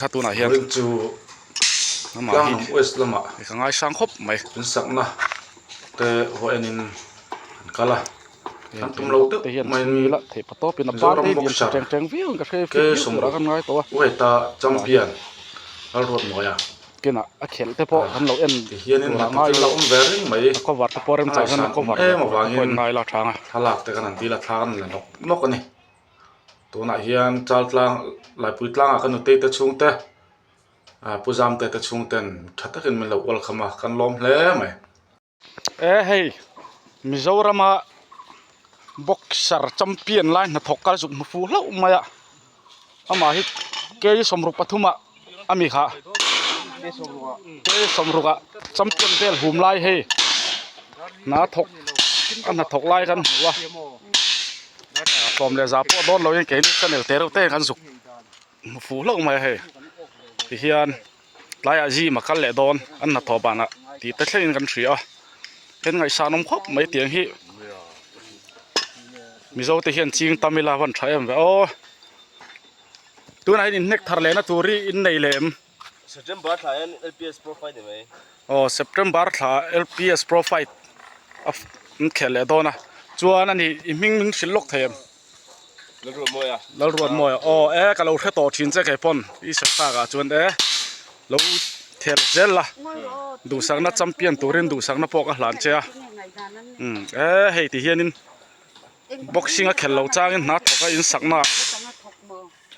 Kha tunah hian Vawiin chu amah hi Tlang West lamah ka ngaisang khawp mai. In sakna te haw enin an kal a, an tum lo deuh maiin Mizoram boxer K Sawmruk Weta champion Lalruatmawia ti hianin hnathawk la awm ve reng mai a ngaihsan awm em avangin thlalak te kan han dil a thla kan la nawk nawk a ni. Tunah hian Chaltlang Laipui tlangah ka nutei te chhungte ah Pu Zamte te chhungten tha takin min lo ualkham a kan lawm hle mai. E hei Mizorama boxer champion lai hnathawk kal zuk hmu fuh hlauh mai a amah hi kei 33 ah a mi kha kei 60 ah champion vel hum lai hei hna thawk a hnathawk lai kan hmu a. Sawm leh za pawh dawn loin keini channel te reuh te kan zuk hmu fuh hlauh mai a hei tihian tlaiah gym a kal leh dawn an hnathawh banah tih te thlengin kan hria a heng ngaihsan awm khawp mai tiang hi mizo te hian ching tam ila a van tha em ve aw tunah hian inhnek thar lehna tur hi in nei leh em. September thla hian LPS Pro Fight ni mai. Aw September thla LPS Pro Fight a an khelh leh dawn a chuan ani i hming min hrilh lawk thei em? Lalruatmawia. Lalruatmawia aw e ka lo hre tawh thin che kei pawn i sawi tak ah chuan e lo thel zel la duhsakna champion turin duhsakna pawh ka hlan che a umm e hei ti hianin boxing a khelh loh changin hna thawk a insakna ah.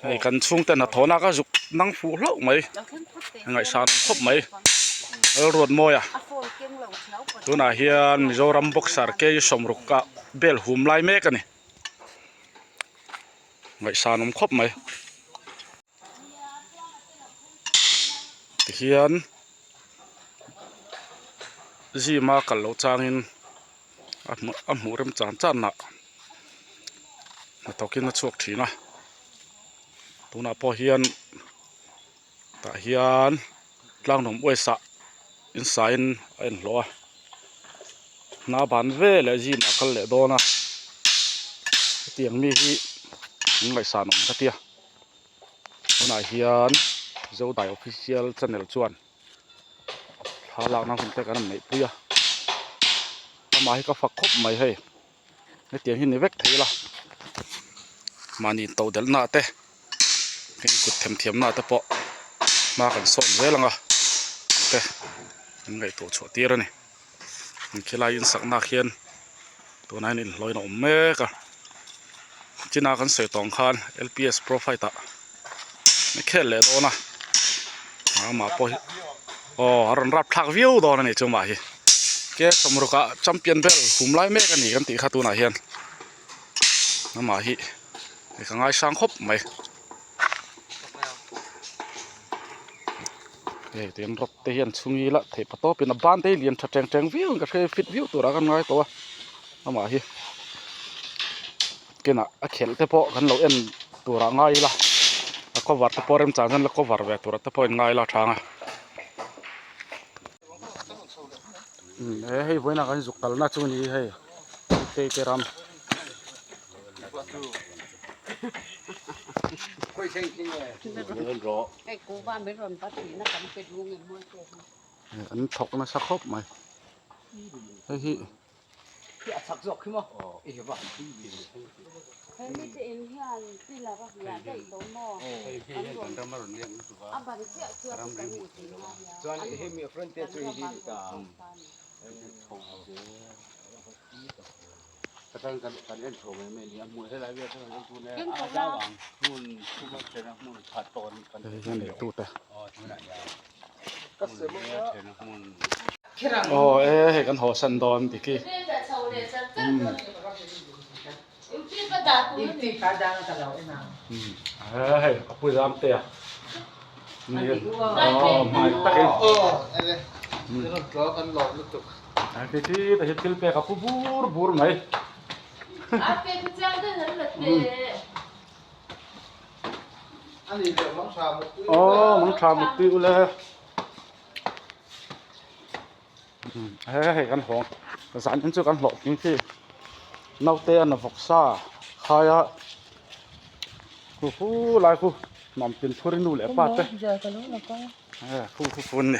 Hei kan chhungte hnathawhna ka zuk nang fuh hlauh mai ngaihsan khawp mai Lalruatmawia tunah hian Mizoram boxer K 60 ah bel hum lai mek a ni ngaihsan awm khawp mai tihian gym a kal loh changin a hmuh rem chan chan ah hnathawkin a chhuak thin a tunah pawh hian tah hian tlangnawm uaisah in sain a inhlawh a hna ban veleh gym ah a kal leh dawn a hetiang mi hi an ngaihsan awm ka tia tunah hian zodai official channel chuan. Thla lakna hun te kan han neih pui a amah hi ka fak khawp mai hei hetiang hi ni vek thei ila mahni to delh na te tin kut themthiam na te pawh hma kan sawn zel ang a te an ngaihtuah chhuah tir a ni khilai in sakna ah khian tunah hian inhlawin a awm mek a china kan sawi tawng khan L P S pro fight ah. a khel leh dawn a amah pawh hi aw a rawn rap thlak viau dawn a ni chu mah hi ke 60 ah champion vel hum lai mek a ni kan tih kha tunah hian amah hi ka ngaisang khawp mai hei tiang rod te hian chhung ila theih pa tawpin a ban te hi lian tha teng teng viau in ka hria fit viau turah kan ngai tawh a amah hi. Kinah a khelh te pawh kan lo en turah ngai ila a cover te pawh remchang chuan la cover ve turah te pawh in ngai ila a thang a umm he hei vawiinah kan zuk kalna chu ni hei tei te ram. An thawk nasa khawp mai hei hi. Aw e hei kan haw san dawn ti khi e hei a pu zam te a aw hmai takin a ti khi te hi thil pek a pu bur bur mai aw mangtha mutpui ule. He hei kan hawng zan in chu kan hlawh tling khi naute a na vawk sa khai a khu hu lai khu. Hnawm tin thur i nu leh pa te. Khu khu phun ni.